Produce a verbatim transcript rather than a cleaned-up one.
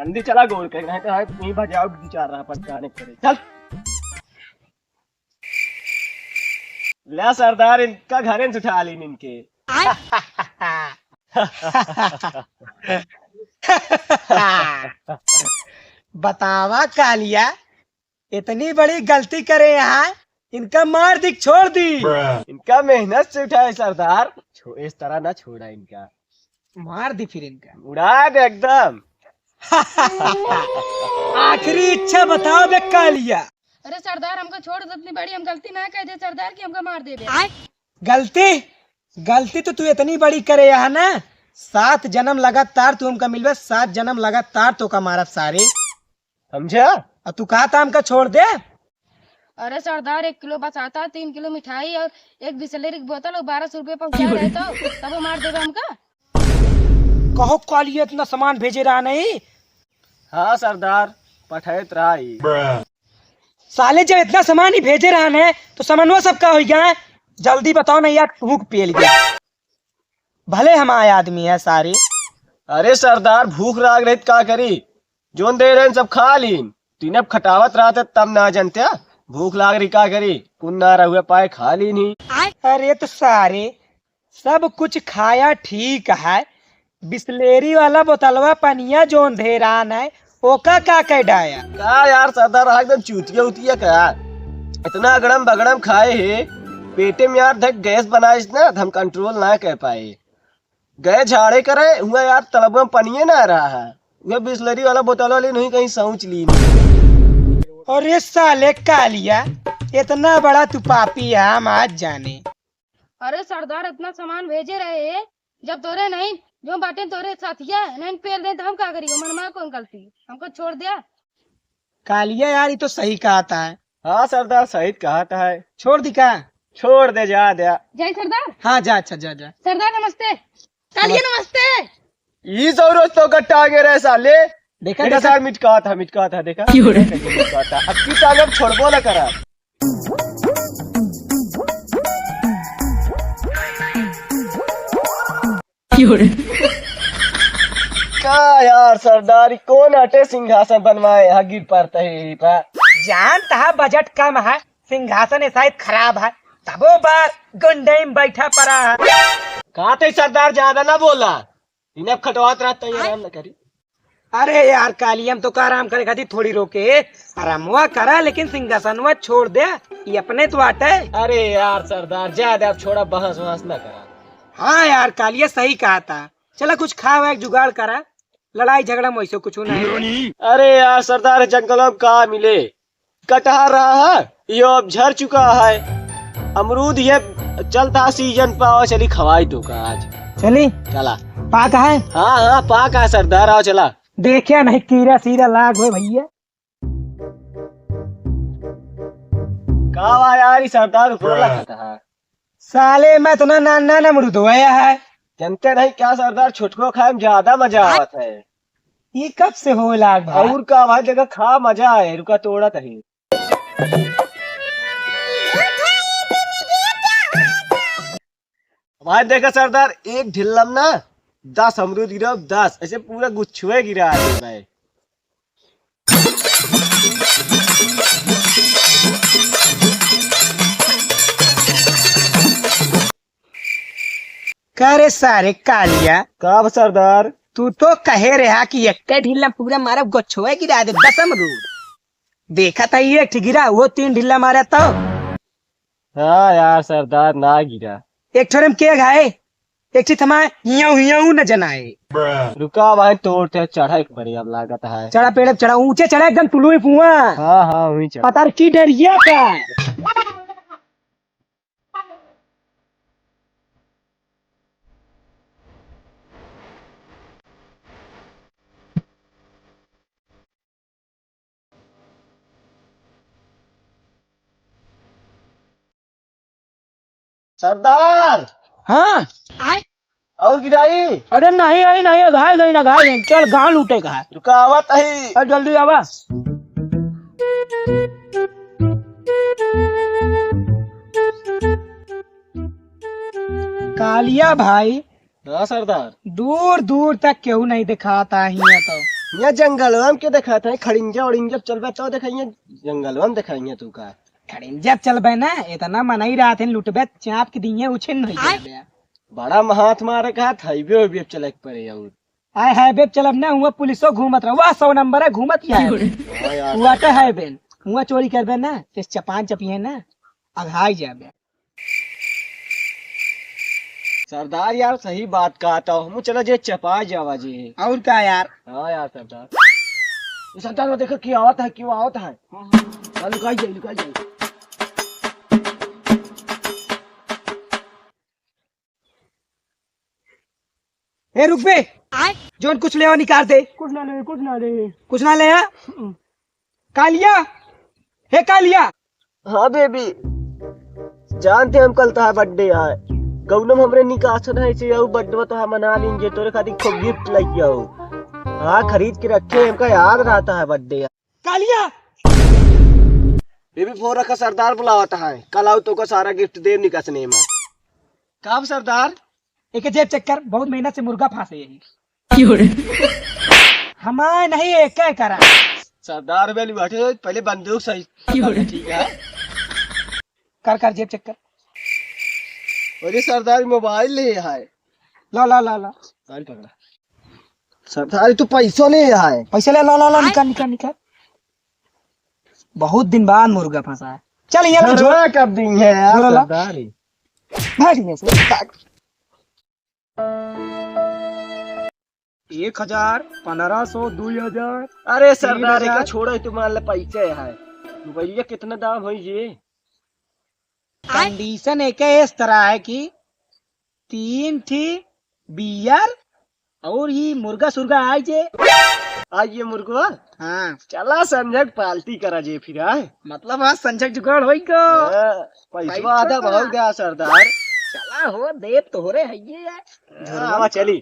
जल्दी चला गोड़ के, नहीं तो है, यहीं भजाओ, दो चार राह पर जाने पड़े। चल। ले सरदार, इनका घरे से उठा लीन इनके। बतावा कालिया, इतनी बड़ी गलती करे यहाँ, इनका मार दी, छोड़ दी। इनका मेहनत से उठाए सरदार, छो-, इस तरह ना छोड़ा इनका। मार दी फिर इनका। उड़ा दे एकदम। आखिरी इच्छा बताओ बे कालिया। अरे सरदार, हमका छोड़ दे, इतनी बड़ी हम गलती ना कह दे सरदार कि हमका मार देबे। गलती? गलती तो तू इतनी बड़ी करे यहाँ ना, सात जन्म लगातार तू हमका मिलबे, सात जन्म लगातार तोका मारब सारे। समझा? और तू कहा था हमका छोड़ दे? अरे सरदार, एक किलो बसाता, तीन किलो मिठाई और एक बिसलेरी की बोतल और बारह सौ रुपये पहुँचा रहे तो तब वो मार देबे हमका। कहो कालिया इतना सामान भेजे रहा नहीं? हाँ सरदार, पठाइत रहा ही। साले जब इतना सामान ही भेजे रहा है तो सामानवा सब का हो गया है? जल्दी बताओ नहीं यार, भूख पेल गया। भले हम आए आदमी है सारे। अरे सरदार, भूख लाग रही त का करी? जोन दे रहे सब खा लीन। तीन अब खटावत रहते तब ना जनते, भूख लाग रही का करी? कुन ना रहुए पाए खा लीन ही। अरे तो सारे, सब कुछ खाया ठीक है, बिसलेरी वाला बोतलवा पनिया जोन धेरान है, ओका का कह डाया? का यार सरदार, एकदम चूतिया उतिया का? इतना अगड़म बगड़म खाए है, पेटे में यार देख गैस बनाइस ना, त हम कंट्रोल ना कर पाए। गए झाड़े करे, हुआ यार तलबवा में पनिये ना रहा है, वह बिसलेरी वाला बोतल वाली नहीं कहीं सौंच ली। अरे साले कालिया, इतना बड़ा तू पापी है, हम आज जाने। अरे सरदार, इतना सामान भेजे रहे, जब तोरे नहीं, जो बाटे तोरे साथिया नहीं पेल दे, तो हम का करियो? मनमा कौन गलती, हमको छोड़ दिया। कालिया यार, ये तो सही कहा था। हाँ सरदार, सही कहा था है। छोड़ दी का? छोड़ दे, जा दे। जय सरदार। हाँ, जा, अच्छा, जा, जा। सरदार नमस्ते। कालिया नमस्ते। ई सब रोज तो गट्टा आगे रहे साले। देखा, देखा देखा। सार, मिटका था, मिटका था, देखा? क्यों रे? मिटका था। अब की तालब छोड़बो ना करा। का यार सरदारी, कौन अटे सिंहासन बनवाए है, गिर पड़ता है यही पर। जानत है बजट कम है, सिंहासन शायद खराब है, तबो बार गुंडई में बैठा पड़ा है। का ते सरदार ज्यादा ना बोला, इन्हें खटवात रहता है, आराम ना करी। अरे यार, काली हम तो का आराम करे खातिर थोड़ी रोके, आरामवा करा, लेकिन सिंहासनवा छोड़ दे, ये अपने तो आटे। अरे यार सरदार, जा दे, अब छोड़ा, बहस वहस ना करा। हाँ यार, कालिया सही कहा था, चला कुछ खाए वाए के जुगाड़ करा, लड़ाई झगड़ा में वैसे कुछ नहीं। अरे यार सरदार, जंगल में का मिले, कटहर रहा है, यो अब झर चुका है। अमरूद ये चलता सीजन पे, आओ चली खवाई तो का आज। चली? चला। पाका है? हाँ, हाँ, पाका है सरदार, आओ चला। देखिया नहीं कीड़ा सीरा लाग होए भैया। का बा यार, ई सरदार ऊपर लगता है। साले मैं इतना नान नान अमरूद होया है। जनते नहीं क्या सरदार, छोटको खाए में ज्यादा मजा आवत है। ये कब से हो लाग भाई? और का भाई, देखा खा मजा आए, रुका तोड़ा तही। भाई देखा सरदार, एक ढिल्लम ना दस अमरूद गिरा, दस, ऐसे पूरा गुच्छुए गिरा है भाई। का रे सारे कालिया? का बा सरदार? तू तो कहे रहा कि एक ढिल्ला पूरा मारब, गोछुआ गिरा दे, दस अमरूद। देखा था ये एक ठे गिरा, वो तीन ढिल्ला मारा तो। हाँ यार सरदार, ना गिरा। एक ठोरे में के घाए, एक ठे थमा हियाऊ हियाऊ न जनाए। रुका भाई, तोड़ के चढ़ा एक बढ़िया लागत है। चढ़ा पेड़ पे चढ़ा, ऊंचे चढ़ा एकदम तुलुई पुआ। हाँ, हाँ, वहीं चढ़ा। पता की डरिया का। सरदार। हाँ। और गिराई? अरे नहीं, आई नहीं, घाय गई ना, घाय गई। चल, गाँव लूटे का है। रुका, आवत ही। अरे जल्दी आवा। कालिया भाई। हाँ सरदार। दूर दूर तक केहू नहीं दिखाता हियाँ तो। यहाँ जंगलवा में के देखात है, खड़िंजा उड़िंजा चलबे तो देखा, यहाँ जंगलवा में देखाई है तू का। खड़िंजा चलबे ना, इतना मनई रहत है, लुटबे चाप के दिए उछिन नहीं जाबे। बड़ा महात मारे का हाथ हाईवे होइबे चले के पड़े और। आए हाईवे पे चलब ना, हुआ पुलिसो घूमत रहा, वह सौ नंबर है, घूमत ही है। हाँ यार। हुआ तो हाईवे, हुआ चोरी करबे ना, तो चपान चपिए ना, अघाई जाबे। सरदार यार सही बात कहा था, हम चला जे चपा जावा जी। और का यार? हाँ यार सरदार। ये सरदार वो देखो क्यों आवत है, क्यों आवत है? हाँ, लुकाई जाए, लुकाई जाए। ए रुक बे। आय? जोन कुछ ले आओ निकाल दे। कुछ ना ले, कुछ ना ले। कुछ ना ले आ? हम्म। कालिया, हे कालिया। हाँ बेबी, जानते हम कल तोहार बर्थडे आए, गौनम हमरे निकासन है से आऊ बर्थडे तोहार मना लेंगे, तोरे खातिर खूब गिफ्ट लेके आओ। हाँ खरीद के रखे, हमका याद रहता है बर्थडे। कालिया। बेबी फोन रखा, सरदार बुलावत है, कल आऊ तोका सारा गिफ्ट देब निकासने में। कब सरदार? एके जेब चेक कर, बहुत मेहनत से मुर्गा फांसे यही। क्यों रे? हमारे नहीं, एके करा। सरदार बे लुआटे, पहले बंदूक सही। क्यों रे? ठीक है। कर, कर, जेब चेक कर। अरे सरदार मोबाइल ले है। ला, ला, ला, ला। कान पकड़ा। सरदार तू पैसा ले है। पैसा ले, ला, ला, ला, निकाल, निकाल, निकाल। बहुत दिन बाद मुर्गा फंसा है। चल, ये ला, घरवा कब दिन है यार ला, ला। सरदार? भाग यहाँ से, भाग। एक हजार, पन्द्रह सौ, दुई हजार, अरे सरदार, तीन हजार। एका छोड़ो, तू मान ले पैसे है। मोबाइलिया कितना दाम होई ये? कंडीशन एक इस तरह है कि तीन थी बियर और ये मुर्गा सुर्गा आई जे। आज ये मुर्गा? हाँ। चला संझक पार्टी करा जे फिर, आए। मतलब आज संझक जुगाड़ होई गो। हाँ, पैसवा पैसा आधा तो बहुत गया सरदार। चला हो, देब तोहरे है ये यार। हाँ, आवा चली।